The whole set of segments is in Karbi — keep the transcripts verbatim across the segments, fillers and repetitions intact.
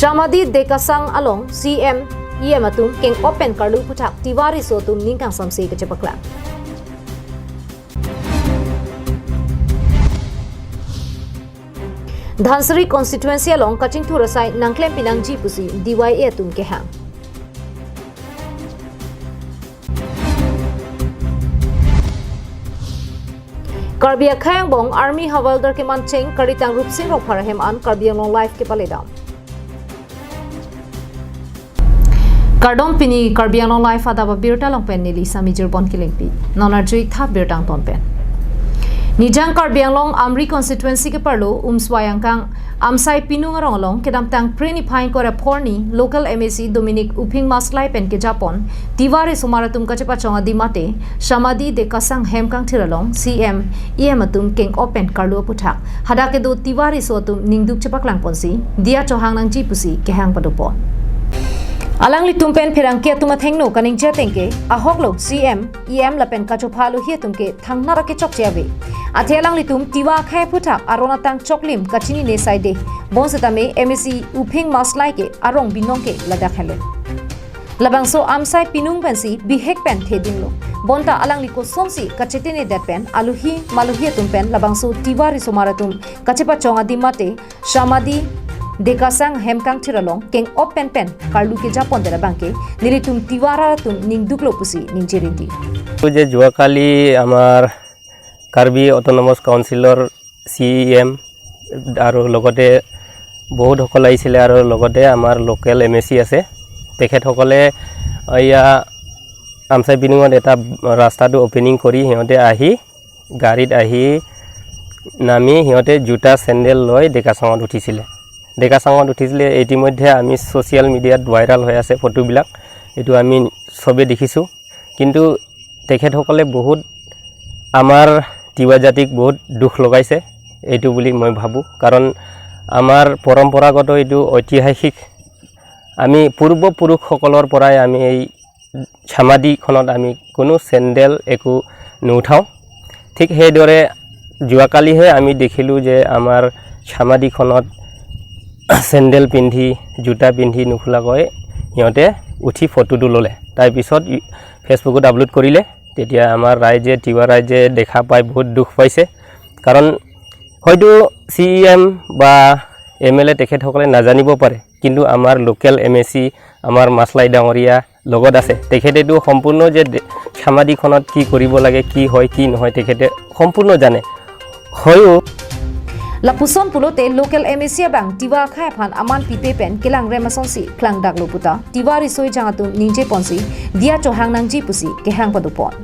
Shamadi Dekasang along C M, E M atum keng-op pen karlu aputhak Tiwa riso atum ning kangsamse kachepaklang. Dhansiri constituency along kachingthur asai nangklem pinangji pusi D Y A atum kehang. Karbi akhei angbong Army Havildar kemancheng Karitang Rupsing Rongphar ahem an Karbi Anglong Live kepaledam. Kardom, pini Karbi Anglong Live adap abirta along pen neli Sami Jirbon Kilingpi. Non arju-ik tha birta angton pen. Nijang Karbi Anglong Amri constituency keparlo Umswai angkang Amsai Pinung arong along kedamtang Phre niphai ingkoi ra pho arni local M A C Dominic Uphing Maslai pen kejapon Tiwa risomar atum kachepachong adim mate Shamadi Dekasang hem kangthir along C M, E M atum keng-op pen karlu aputhak hadak kedo Tiwa riso atum ningduk chepaklangponsi diya chohang nangji pusi kehang padopon. Alanglitum pen pherangke atum athengno kaningje atengke ahok lo C M, E M lapen kachopha alohi atum ke thangnat akechokche ave. Athe alanglitum Tiwa akhei aputhak aron atang choklim kachinine saide. Bonsetame M A C Uphing Maslai ke arong binong ke ladak henlo. Labangso Amsai Pinung pensi bihek pen thedinglo. Bonta alangli kosonsi kachetine det pen alohi malohi atum pen labangso Tiwa risomar atum kachepachong adim mate Shamadi Dekasang hem kangthir along keng-op pen pen karlu kejapon dera abangke nelitum Tiwa arat atum ningduklo pusi ningje rinti. যে যোৱাকালি আমাৰ কাৰ্বি অট'নমাছ কাউন্সিলৰ চি E M আৰু লগতে বহুতসকল আহিছিলে আৰু লগতে আমাৰ লোকেল এম এ চি আছে, তেখেতসকলে এয়া আমচাই পিনুঙত এটা ৰাস্তাটো অপেনিং কৰি সিহঁতে আহি গাড়ীত আহি নামি সিহঁতে জোতা চেণ্ডেল লৈ ডেকাচাঙত উঠিছিলে। ডেকাচাঙত উঠিছিলে, ইতিমধ্যে আমি ছ'চিয়েল মিডিয়াত ভাইৰেল হৈ আছে ফটোবিলাক, এইটো আমি চবে দেখিছোঁ। কিন্তু তেখেতসকলে বহুত আমাৰ তিৱা জাতিক বহুত দুখ লগাইছে এইটো বুলি মই ভাবোঁ, কাৰণ আমাৰ পৰম্পৰাগত এইটো ঐতিহাসিক, আমি পূৰ্বপুৰুষসকলৰ পৰাই আমি এই চামাদিখনত আমি কোনো চেণ্ডেল একো নুঠাওঁ। ঠিক সেইদৰে যোৱাকালিহে আমি দেখিলোঁ যে আমাৰ চামাদিখনত চেণ্ডেল পিন্ধি, জোতা পিন্ধি নোখোলাকৈ সিহঁতে উঠি ফটোটো ল'লে। তাৰ পিছত ই-, ফেচবুকত আপলোড কৰিলে। তেতিয়া আমাৰ ৰাইজে, তিৱা ৰাইজে দেখা পাই বহুত দুখ পাইছে। কাৰণ হয়তো চি ই এম বা এম এল এ তেখেতসকলে নাজানিব পাৰে, কিন্তু আমাৰ লোকেল এম এ চি, আমাৰ মাছলাই ডাঙৰীয়া লগত আছে। তেখেতেতো সম্পূৰ্ণ যে দে-, চামাদিখনত কি কৰিব লাগে, কি হয়, কি নহয়, তেখেতে সম্পূৰ্ণ জানে। হয়ো। Lapuson pulote local M A C abang Tiwa akhei aphan aman pipe pen kelang rem asonsi klangdaklo puta Tiwa riso ejang atum ningjeponsi diya chohang nangji pusi kehang padopon.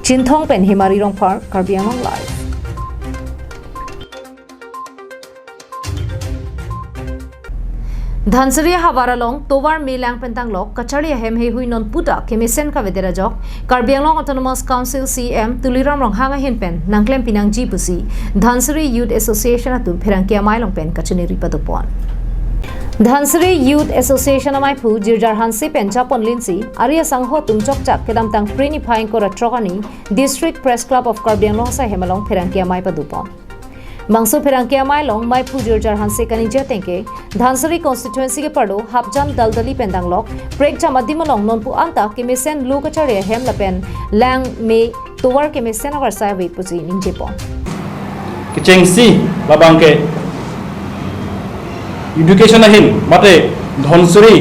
Chinthong pen Hemari Rongphar, Karbi Anglong Live. Dhansiri havar along tovar melang pen tanglok kacharli ahem heihui non puta kemesen kavedet ajok Karbi Anglong Autonomous Council C E M Tuliram Ronghang ahin pen nangklem pinangji pusi Dhansiri Youth Association atum pherangke amei along pen kachiniri padopon. Dhansiri Youth Association amaiphu Jirjar Hanse pen chapon linsi ari asangho atum chokchak kedamtang Phre niphai ingkoi ra throk arni District Press Club of Karbi Anglong asai hem along pherangke amei padopon. Bangso pherangke amei along maiphu Jirjar Hanse kaningje atengke, Dhansiri constituency keparlo Hapjan Daldali pen danglok prekjam adim along nonpu anta kemesen lo kacharli ahem lapen lang me tovar kemesen avarsai ave pusi ningjepon. Kechengsi labangke education ahin mate Dhansiri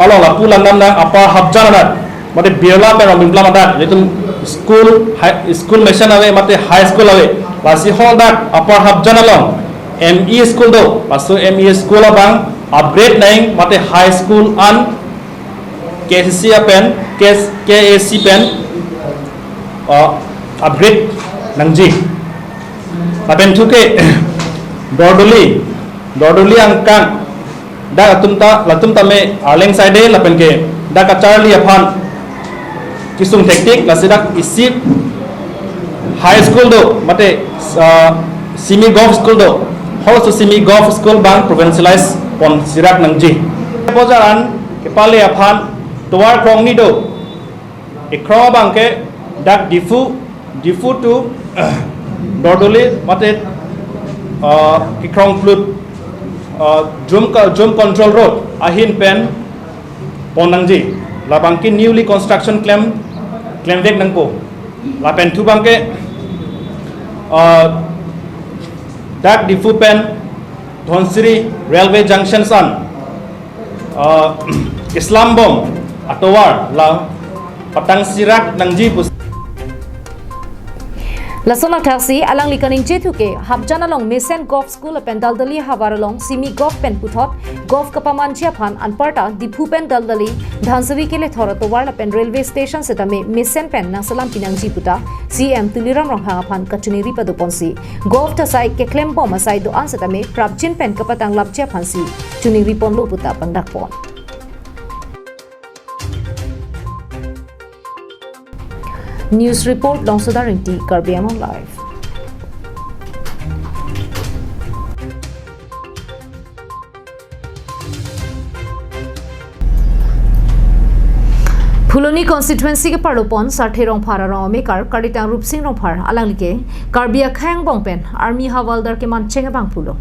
along lapu langdamnang Upper Hapjan adak mate Birla pen Rongpimplam adak, itum school, high, school mesen ave mate high school ave. Lasi hol dak Upper Hapjan along M E school do, laso M E school abang upgrade nang mate high school an K C C pen, K-, K A C pen, uh, upgrade nangji. Lapen thuke Dordoli, Dordoli angkang dak atum ta, latum tame Arleng side lapen ke dak kacharli aphan kesung thektik, lasi dak isi high school do mate, ah, semi govt school do, halaso semi govt school abang provincialize pon sirak nangji. Bojar an kepale aphan tovar krongni do. Ekrong abangke dak Diphu, Diphu to Dordoli mate Uh, Kikrongplut, uh, Jum, Jum Control Road ahin pen pon nangji. Labang ke newly construction klem, klemvek nangpo. Lapen thu abang ke, uh, dak Diphu pen Dhansiri Railway Junction an, uh, Islam bom atovar la patang sirak nangji pus. Lason athaksi alangli kaningje thu ke Hapjan along mesen Govt School lapen Daldali havar along simi Govt pen puthot Govt kapamanji aphan anparta Diphu pen Daldali Dhansiri kelethor atovar lapen railway station setame mesen pen nangselam pinangji puta C M Tuliram Ronghang aphan kachiningri padoponsi Govt asai keklem bom asai do-an setame prapjin pen kapatanglapji aphansi chiningri ponlo puta pangdakpon. News report, Longsodar Ingti, Karbi Anglong Live. Phuloni constituency keparlo pon Sarthe Rongphar arong amekar Karlitang Rupsing Rongphar alangli ke Karbi akhei angbong pen Army Havaldar keman cheng abang pulo.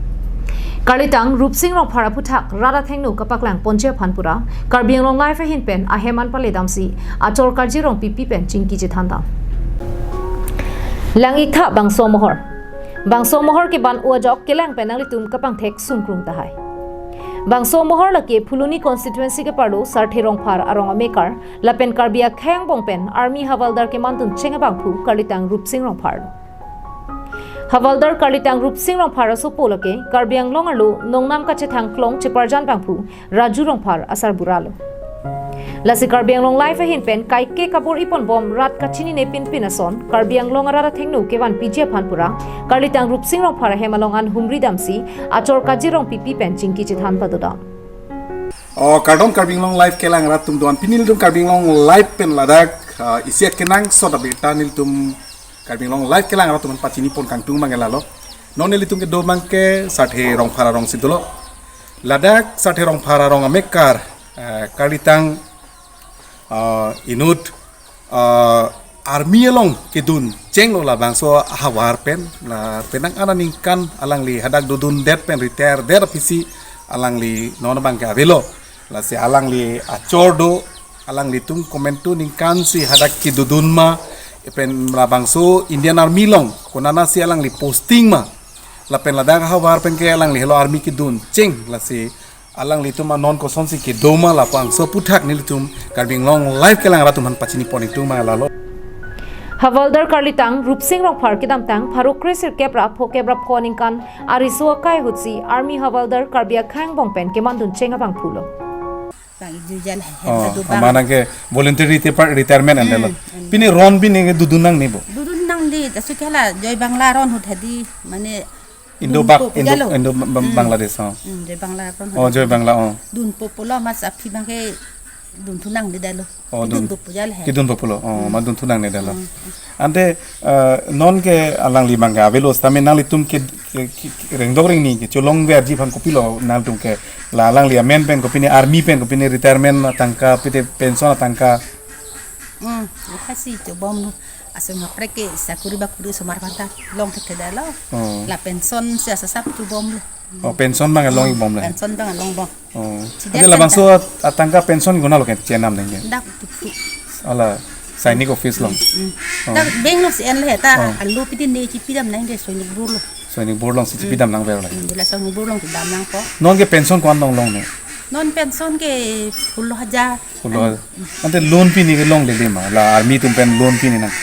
Karlitang Rupsing Rongphar aputhak rat athengno kapaklang ponji aphan pura Karbi Anglong Live ahin pen ahem an paledamsi achor karjirong pipi pen chingki chethan dam. Lang-iktha bangso amohor. Bangso amohor keban-o ajok kelang pen nanglitum kapangthek sungkrung tahai. Bangso amohor lake Phuloni constituency keparlo Sarthe Rongphar arong amekar lapen Karbi akhei angbong pen Army Havaldar kemandun cheng abangphu Karlitang Rupsing Rongphar. Havaldar Karlitang Rupsing Rongphar asopo lake Karbi Anglong arlo nongnam kachethang klong cheparjan bangphu Raju Rongphar asarbura lo. Lasi Karbi Anglong Live ahin pen kaike kabor-i ponbom rat kachinine pinpin ason Karbi Anglong arat athengno kevan piji aphan pura Karlitang Rupsing Rongphar ahem along an humri damsi achor karjirong pipi pen chingki chethan padodam. O, kardom Karbi Anglong Live kelang rat atum do-an, pini nelitum Karbi Anglong Live pen ladak, ah, isi akenangsot abirta nelitum Karbi Anglong Live kelang rat atum an pachini pon kangtung abang ke lalo. Non nelitum kedo abang ke Sarthe Rongphar arong si dolo. Ladak Sarthe Rongphar arong amekar, eh, Karlitang, eh, inut, eh, Army along kedun chenglo labangso ahavar pen, la penang aningkan alangli hadak dodundet pen retire der aphi si alangli non abang ke avelo. Lasi alangli achor do, alanglitum komantu ningkan si hadak kedodun ma, pen labangso Indian Army along konatsi alangli posting ma, lapen ladak ahavar pen ke alangli helo Army kedun cheng, lasi alanglitum anon kosonsi kedo ma labangso aputhak nelitum Karbi Anglong Live kelang rat atum aphan pachini pon ingtung abang lalo. Havaldar Karlitang Rupsing Rongphar kedamtang pharo kre sirkep ra phokep ra pho aningkan ariso akai ahutsi Army Havaldar Karbi akhei angbong pen kemandun cheng abangphu lo. Bang ijujal he, oh, hemadu bang. Amena ke voluntary reti-, retirement ande lo. Hmm, hmm. Pini ron pini ke dodun nangne bo? Dodun nangde, ta su kela Joy Bangla ron ahut hadi, mane Indo dun Bak-, po Indo, pujalo. Indo Ba-, Ba-, hmm. Bangladesh, oh. Hmm, Joy Bangla ron ahut. Oh, Joy Bangla, oh. Dunpo pulo mas aphi abang ke dunthu nangne dalo. Oh, dun. Dunpo pujalo he. Kedunpo pulo, oh, hmm. Ma dunthu nangne dalo. Hmm, hmm. Ante, eh, non ke alangli abang ke avelo setame nanglitum ke, ke, ke, ke rengdok rengni kecholong verji aphan kopilo nangtum ke, la alangli amen pen kopine, Army pen kopine retirement atangka, pite pension atangka. Hmm, kasi chobom lo. Asong kaprek ke sakuri bakuri osomar aphanta longthekthedetlo. Oh. La pension si asap chobom lo. Oh, pension abang long-ikbom le. Pension abang longbom. Oh. Chidas. Ante labangso at-, atangka pension konatlo ke chenam nangke? Dak Diphu. Ala Sainik office along. Hmm. Oh. Dak bank along si enle ta. Oh. Alo pidin ne chipidam nangke Sainik Bor along. Sainik Bor along si chipidam nangverlo. Hmm, de la Sainik Bor along chidam nangpo. Non ke pension ko-an longle? Non pension ke phulo hajar. Phulo hajar. Hmm. Ante loan pini ke longlele ma? La Army atum pen loan pini nang?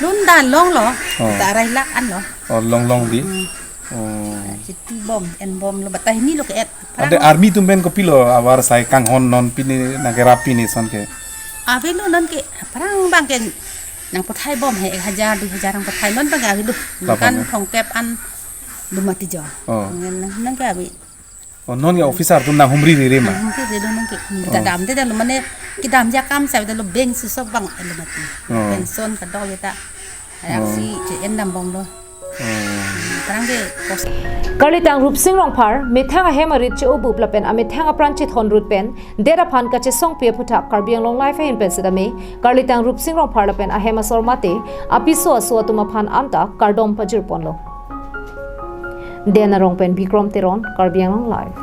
Loan ta longlo. Oh. Ta arai lakh an lo. Oh, longlong di. Hmm. Oh. Chitibom, enbomlo, bata hini lo ke-et. Ante Army atum pen kopilo avarsai kanghon non pini nangkerap pini ason ke? Avelo non ke, aphrang abang ke nangpothaibom he, ek hajar, dui hajar nangpothai non abang ke avelo. Lapang. Kan ya? Thongkep an lumati jo. Oh. Nang, nang ke ave. Oh, non ke officer atum nanghumri rere ma? Nanghumri rere non ke. Oh. Kedamde dalo mane, kedamji akam save dalo bank si so abang lumati. Oh. Pension kadokave ta. Oh. Aksi che-endambomlo. Oh. Karang ke pos- Karlitang Rupsing Rongphar, methang ahem arit che-obup lapen amethang apran chethon rut pen, det aphan kachesongpi aphuthak Karbi Anglong Live ahin pen setame, Karlitang Rupsing Rongphar lapen ahem asor mate, apiso aso atum aphan anta kardom pajirponlo. Den Arong pen Bikrom Teron, Karbi Anglong Live.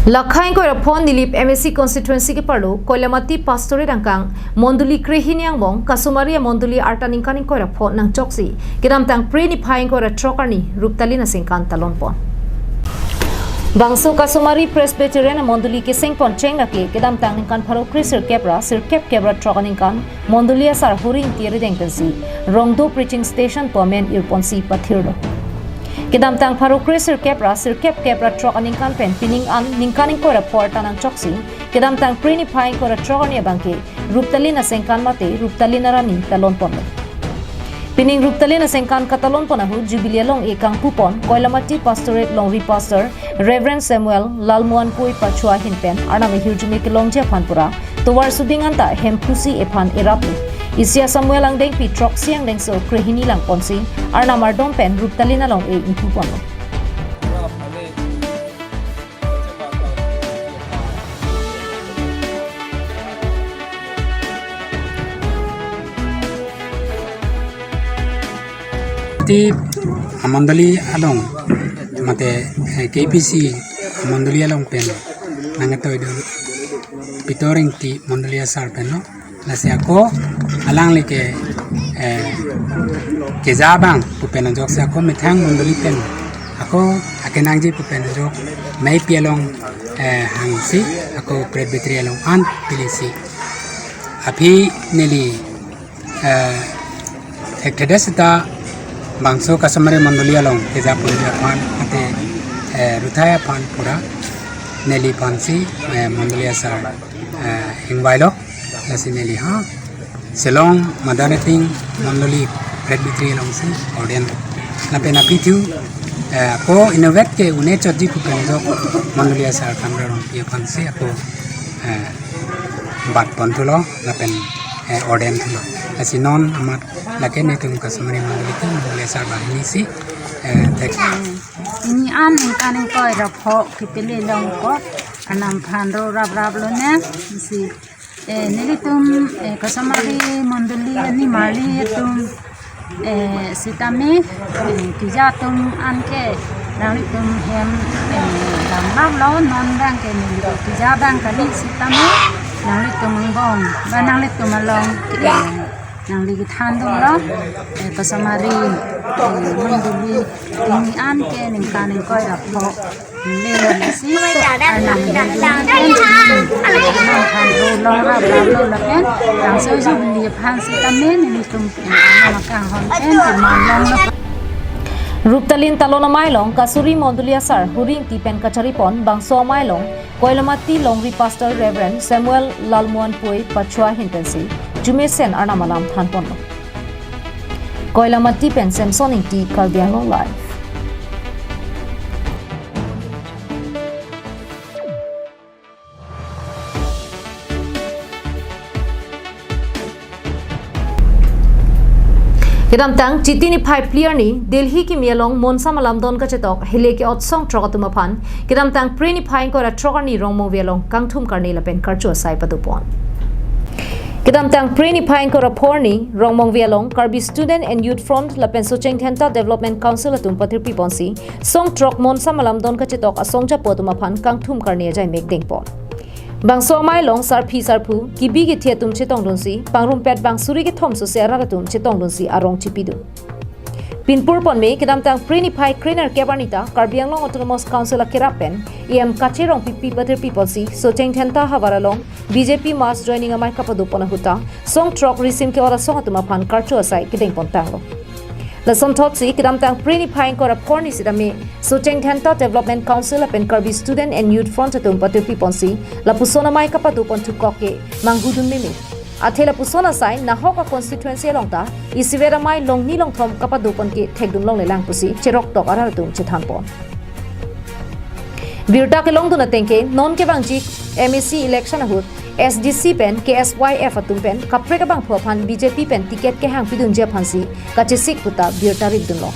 Lakha ingkoi ra pho Nilip M A C constituency keparlo Koilamati pastorate angkang mondoli krehini angbong kasomari amondoli arta ningkan ingkoi ra pho nangchoksi kedamtang Phre niphai ingkoi ra throk arni Ruptalin asengkan talonpon. Bangso kasomari Presbyterian amondoli kesengpon cheng lake kedamtang ningkan pharo kre sirkep ra sirkep kep ra throk aningkan mondoli asar Huri Ingti arideng pensi Rongdo preaching station pu amen irponsi pathirlo. Kedamtang pharo kre sirkep ra sirkep kep ra throk aningkan pen pining an ningkan ingkoi ra pho arta nangchoksi kedamtang Phre niphai ingkoi ra throk arni abangke Ruptalin asengkan mate Ruptalin arani talonponlo. Pining Ruptalin asengkan katalonpon ahut Jubilee along-e kangpupon Koilamati Pastorate Longri Pastor Reverend Samuel Lalmohan Pui Pachua ahin pen Arnam ahirjume kelongji aphan pura tovar suding anta hem pusi ephan eraplo. Isi a-Samuel angdengpi throksi angdengso krehini langponsi Arnam ardom pen Ruptalin along-e ingpuponlo. Ti amondoli along mate, eh, K B C amondoli along pen nangketoi dun Pitor Ingti mondoli asar pen lo. Lasi ako alangli ke, eh, keja abang pu pen ajoksi ako methang mondoli pen ako akenangji pu pen ajok meipi along, eh, hangsi ako Presbytery along an pilisi. Aphi neli, eh, thekthe det seta bangso kasomari mondoli along keja ponji aphan mate, eh, ruthai aphan pura neliphansi, eh, mondoli asar, eh, ingvailo. Lasi neli ha Shillong Mother Meeting mondoli Presbytery alongsi ordain. Lapen aphi thu, eh, ako innovet ke un-e chotji pu pen ajok mondoli asar Kamra Rongpi aphansi ako, eh, bat pon thulo lapen, eh, ordain thulo. Lasi non amat lake netum kasomari mondoli ke mondoli asar banghini si, eh, thek. Pini an ningkan ingkoi ra pho kepele longpo, Arnam aphan ro rapraplo ne si, eh, nelitum, eh, kasomari mondoli ani marli atum, eh, sitame, eh, keja atum anke nanglitum hem, eh, damlaplo, non abangke neli keja abang kali sitame nanglitum angbong ba nanglitum along, eh, nangli kethan dunlo, eh, kasomari, eh, mondoli pini anke ningkan ingkoi ra pho lelo lasi Arnam aphan ro long rapraplo lapen tangso Jubilee aphan sitame nelitum, eh, Arnam akanghon pen keman longlo. Ruptalin talon amei along kasuri mondoli asar Huri Ingti pen kacharipon bangso amei along Koilamati Longri Pastor Reverend Samuel Lalmohan Pui Pachua ahin pensi arjumesen Arnam alam thanponlo. Koilamati pen Samson Ingti, Karbi Anglong Live. Kedamtang Chiti niphai phli arni Delhi kimi along Monsam alamdon kachetok hele ke-ot song throk atum aphan kedamtang Phre niphai ingkoi ra throk arni Rongmongve along kangthum karne lapen karcho asai padopon. Kedamtang Phre niphai ingkoi ra pho arni Rongmongve along Karbi Student and Youth Front lapen Socheng Dhenta Development Council atum pathirpiponsi song throk Monsam alamdon kachetok asong japo atum aphan kangthum karne ajai mek dengpon. Bangso amei along sarpi sarpo, kebi kethe atum chetongdunsi pangrumpet bang suri kethom sose arat atum chetongdunsi arong chipidun. Pinpur ponme kedamtang Phre niphai krenerkep arni ta Karbi Anglong Autonomous Council akerap pen E M Kache Rongpipi pathirpiponsi Socheng Dhenta havar along B J P mass joining amei kapadopon ahut ta song throk risim ke-ot asong atum aphan karcho asai kedengpon tanglo. Lasonthotsi kedamtang Phre niphai ingkoi ra pho arni sitame Socheng Dhenta Development Council lapen Karbi Student and Youth Front atum pathirpiponsi lapuson amei kapadopon thukok ke manghudun meme. Athe lapuson asai nahok a-constituency along ta isivet amei longni longthom kapadopon ke thekdun longlelang pusi cheroktok arat atum chethanpon. Birta kelongdun ateng ke non kevangji M A C election ahut S D C pen K S Y F atum pen kaprek abangphu aphan B J P pen ticket kehangpidunji aphansi kachesik puta birta ripdunlo.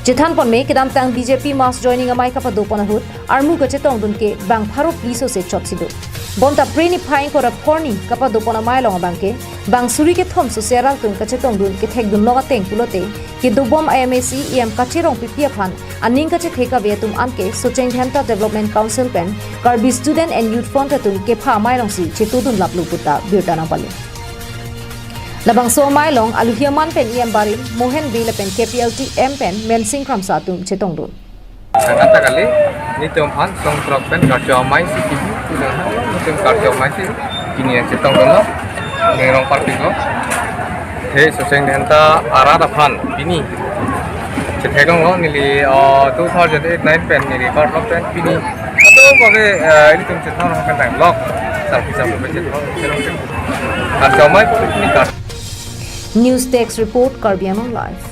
Chethan ponme, kedamtang B J P mass joining amei kapadopon ahut armu kachetongdun ke bang pharo phli sose chotsi do. Bonta Phre niphai ingkoi ra phongo arni kapadopon amei along abangke bang suri kethom sose arat atum kachetongdun kethekdunlong ateng pulote kedobom I M A C E M Kache Rongpipi aphan aning kachethe kave atum anke Socheng Dhenta Development Council pen Karbi Student and Youth Front atum kepha amei alongsi chetongdun laplo puta birta nangpale. Labangso amei along aluhi aman pen E M barim Mohen Bey lapen K P L T M pen Mensing Kramsa atum chetongdun. Kata kali, nelitum aphan song throk pen karcho amei si kiji, nelitum karcho amei si pini nangchetongdunlo, ning rongparpiklo. He Socheng Dhenta arat aphan pini chetheklonglo, neli, uh, two thousand eight nine pen neli karcho pen pini. Atum kave, uh, nelitum chetong pen tang lok, sarpi sarpo pen chetong, chetong pen. Karcho amei pini kar. News Desk Report, Karbi Anglong Live.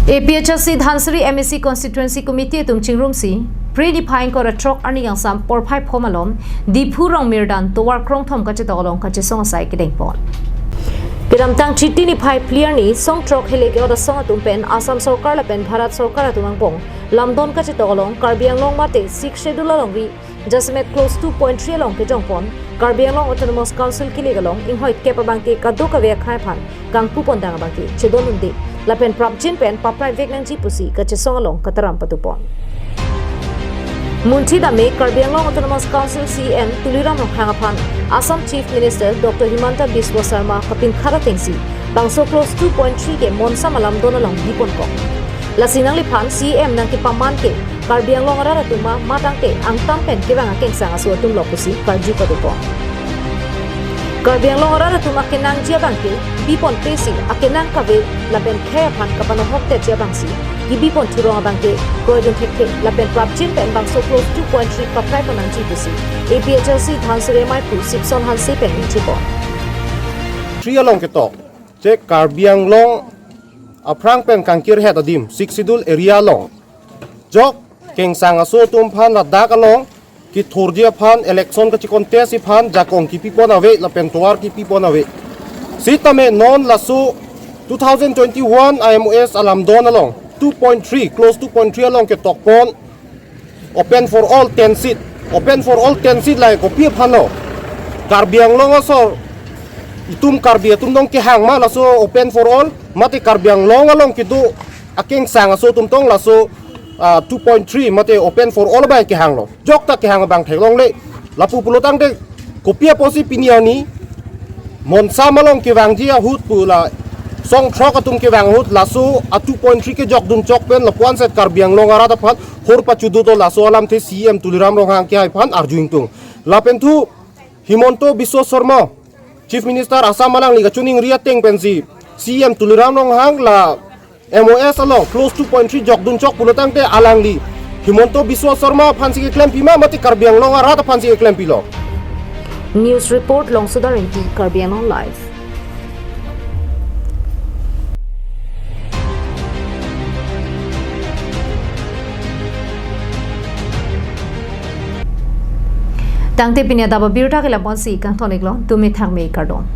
A P H L C Dhansiri M A C Constituency Committee atum chingrumsi Phre niphai ingkoi ra throk arni angsam porphai pho malom Diphu Rongmirdan tovar krongthom kachetok along kachesong asai kedengpon. Kedamtang Chiti niphai phli arni song throk helek ke-ot asong atum pen Assam Sorkar lapen Bharat Sorkar atum angbong lamdon kachetok along Karbi Anglong mate Sixth Schedule alongri jasemet clause two point three along kejongpon Karbi Anglong Autonomous Council kilik along inghoitkep abangke kadokave akhei aphan kangpupondang abangke chedondunde lapen prapjin pen paprai vek nangji pusi kachesong along kataram patupon. Munthi dame Karbi Anglong Autonomous Council C E M Tuliram Ronghang aphan Assam Chief Minister Doctor Himanta Biswa Sarma kapinkhat atengsi bangso clause two point three ke monsam alamdon along biponkok. Lasi nangliphan C E M nangkepaman ke Karbi Anglong arat atum ma matangte angtan pen kevang akengsang aso atumlo pusi karju padopon. Karbi Anglong arat atum akenangji abangke biponpesi akenang kave lapen khei aphan kapanohoktetji abangsi kibipon thurong abangke kroidun thekthe lapen prapjin pen bangso clause two point three paprai ponnangji pusi A P H L C Dhansiri amei aphu Sipson Hanse pen ningchepon. Three along ketok, je Karbi Anglong aphrang pen kangkirhet adim Sixth Schedule area along jok kengsang aso atum aphan ladak along kethurji aphan election kachecontest aphan jakong kipipon ave lapen tovar kipipon ave. Sitame non laso two thousand twenty-one I M O S alamdon along two point three, clause two point three along ketokpon open for all ten seat. Open for all ten seat lahai kopi aphanlo? Karbi Anglong asor itum Karbi atum dong kehang ma laso open for all, mate Karbi Anglong along kedo akengsang aso atum tong laso, ah, two point three mate open for all bai kehanglo? Jokta kehang abang theklongle. Lapu pulotangte kopi apotsi pini arni monsam along kevangji ahut pu la song throk atum kevang ahut laso a two point three kejokdun chok pen lapuan set Karbi Anglong arat aphan hor pachudu to laso alamthe C E M Tuliram Ronghang kehai aphan arju ingtung. Lapen thu Himanta Biswa Sarma, Chief Minister Assam alangli kachiningri ateng pensi C E M Tuliram Ronghang la M O S along clause two point three jokdun chok pulotangte alangli Himanta Biswa Sarma aphansi keklem pima mate Karbi Anglong arat aphansi keklem pilo? News report, Longsodar Ingti, Karbi Anglong Live. Tangte pini adap abirta ke lapu-ansi kangton-iklo, dome thakme, kardom.